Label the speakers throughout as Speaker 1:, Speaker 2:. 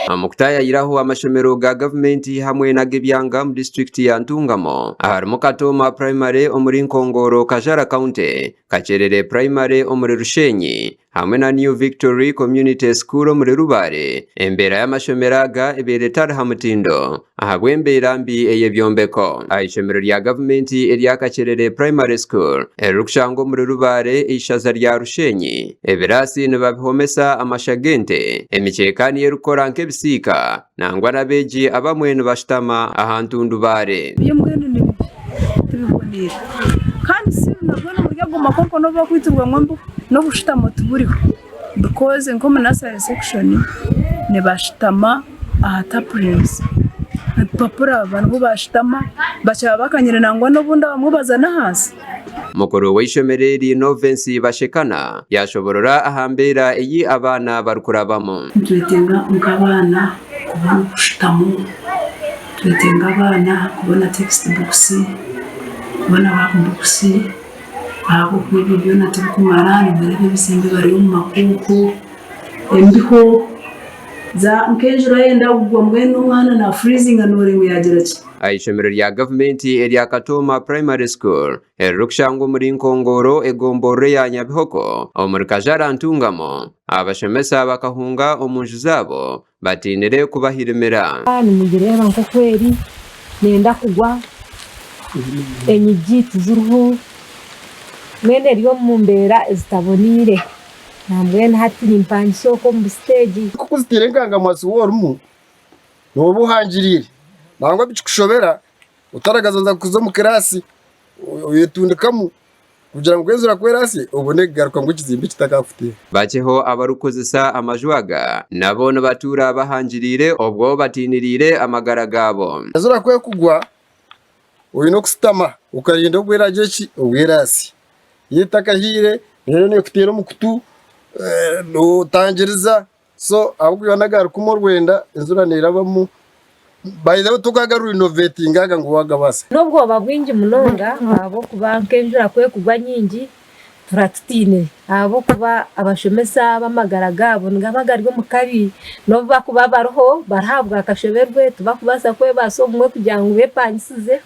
Speaker 1: Omu kutaayayiraho amashomero ga gavumenti hamwe n'ag'ebyanga omu disiturikiti ya Ntungamo aharimu Katooma Primary omuri Nkongoro, Kajara County, Kakyerere Primary omuri Rushenyi hamwe na New Victory Community School omuri Rubare, embeera y'amashomero aga ebaire etari ha mutindo ahabw'embeera mbi ey'ebyombeko. Aha ishomero rya gavumenti erya Kakyerere Primary School eririkushangwa omuri Rubare eishaza rya Rushenyi, ebiraasi nibabihomesa amasha g'ente, emikyeka niyo erikukora nk'ebisiika nangwa n'abeegi abamwe nibashutama aha ntundubaare.
Speaker 2: Eby'omuhendo ni bibi, tibiboneire. Kandi still nabwo omuri ago makooko n'obu bakwitirwamu embeho n'obushutamo tiburiho because nk'omu nursery section nibashutama aha tarpaulins, ebipapura niho bashutama bakyaba bakanyire nangwa n'obundi abamwe baza n'ahansi.
Speaker 1: Mukuru w'eishomero eri Novensi Bashekana yaashoborora aha mbeera ei abaana barikurabamu.
Speaker 2: Nitwetenga nk'abaana kubona obushutamo, nitwetenga abaana kubona text books, kubona work books ahabw'okuba ebyo byona tibirikumara, nibareeba ebizimbe bari omu makuuku, embeho nk'enjura yenda kugwa mbwenu omwana na freezinga nooreeba ngu yaagira ki.
Speaker 1: Aha ishomero rya gavumenti erya Katooma Primary School eririkushangwa omuri Nkongoro egomborora eya Nyabihoko omuri Kajara Ntungamo, abashomesa bakahunga omu nju zaabo batiinire kubahirimira.
Speaker 3: Nimugireeba nk'oku eri neenda kugwa, enyigi tiziriho, mbwenu eri omu mbeera ezitaboneire. Nambwenu hati nimpangisa okwo omu busiteegi.
Speaker 4: Ku okuziteera enkangamwatsi waaba orimu, nooba ohangiriire. Nangwa bikikushobera otaragaza kuza omu kiraasi, oyetundikamu kugira ngu enjura ku eraasye obone kugaruka ngu ekizimbe kitakakuteera.
Speaker 1: Bakyeho abarikukozesa amaju aga nabo nibatuura bahangiriire obwo batiiniriire amagara gaabo.
Speaker 4: Enjura ku ekugwa oine okusitama okarinda obu eragye ki? Obu eraasye. Yaaba etakahiire reero neekuteera omu kutu nootangiriza. So ahabw'okugira ngu agarukumu orwenda enjura neerabamu, by the way tokaagarinovetinga aga ngu waagabaasa.
Speaker 3: N'obwoba bwingi munonga ahabw'okuba nk'enjura ku ekugwa nyingi tura tutiinire ahabw'okuba abashomesa aba amagara gaabo nigaba gari omu kabi. N'obu bakuba bariho bari aha bwakashoberwe tibakubaasa kwebaasa obumwe kugira ngu beepangisize.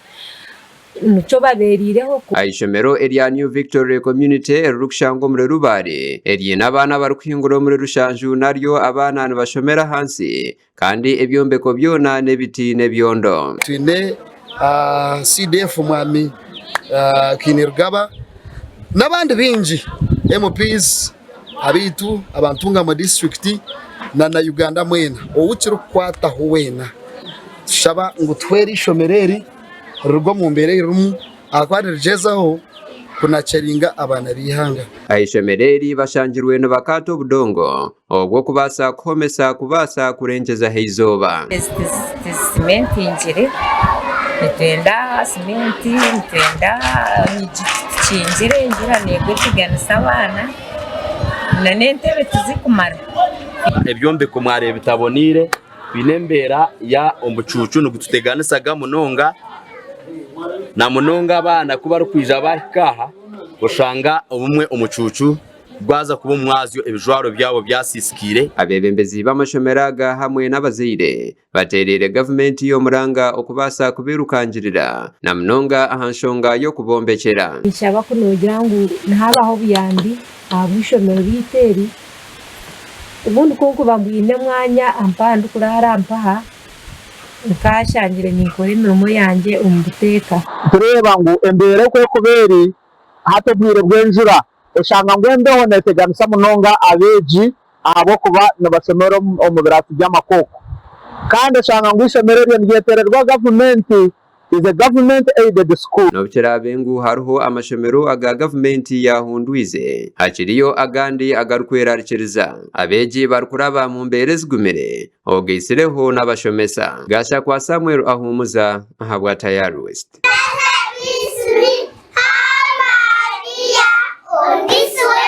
Speaker 3: Nikyo babeereireho.
Speaker 1: Aha ishomero erya New Victory Community eririkushangwa omuri Rubare eriine abaana abarikuhingura omuri Rushanju naryo abaana nibashomera ahansi kandi ebyombeko byona n'ebiti n'ebyondo.
Speaker 4: Twine CDF Mwami Kainerugaba n'abandi baingi MPs abaitu aba Ntungamo disiturikiti na na Uganda mwena ou kirikukwataho weena tushaba ngu tuhwere eishomero eri riruge omu mbeera ei ririmu ahakuba nirigyezaho kunakyeringa abaana b'eihanga.
Speaker 1: Aha ishomero eri bashangirwe nibakaata obudongo obwo kubaasa kuhomesa kubaasa kurengyezaho eizooba.
Speaker 5: Ezi tizisimentingire, nitwenda simenti, nitwenda enyigi tukingire enjura neegwa eteganisa abaana n'entebe tizikumara.
Speaker 6: Ebyombeko mwareeba bitaboneire. Twine embeera ya omucuucu nigututeganisa ga munonga na munonga abaana ku barikwija baahika aha oshanga obumwe omucuucu gwaza kuba omumwazyo ebijwaro byabo byasiisikaire.
Speaker 1: Abeebembezi b'amashomero aga hamwe n'abazaire bateereire gavumenti omuranga okubaasa kubairukangirira na munonga aha nshonga y'okubombekyera.
Speaker 3: Ninshaba ku noogira ngu nihabaho obuyambi ahabw'eishomero ryaitu eri. Obundi ku nkuba mbwine omwanya mpaha ndikuraara mpaha, nkaashangire ninkora emirimo yangye omu buteeka.
Speaker 7: Nitureeba ngu embeera oku erikuba eri hati obwire bw'enjura, oshanga ngu embeho neeteganisa munonga abeegi ahabw'okuba nibashomera omu biraasi by'amakooko. Kandi oshanga ngu eishomero eryo niryetererwa gavumenti. is a government aided school.
Speaker 1: N'obu kiraabe ngu hariho amashomero aga gavumenti yaahundwize, hakiriyo agandi agarikwerarikiriza abeegi barikuraba mu mbeera ezigumire ogaitsireho n'abashomesa. Gashakwa Samuel Ahumuza ahabwa Tayari West.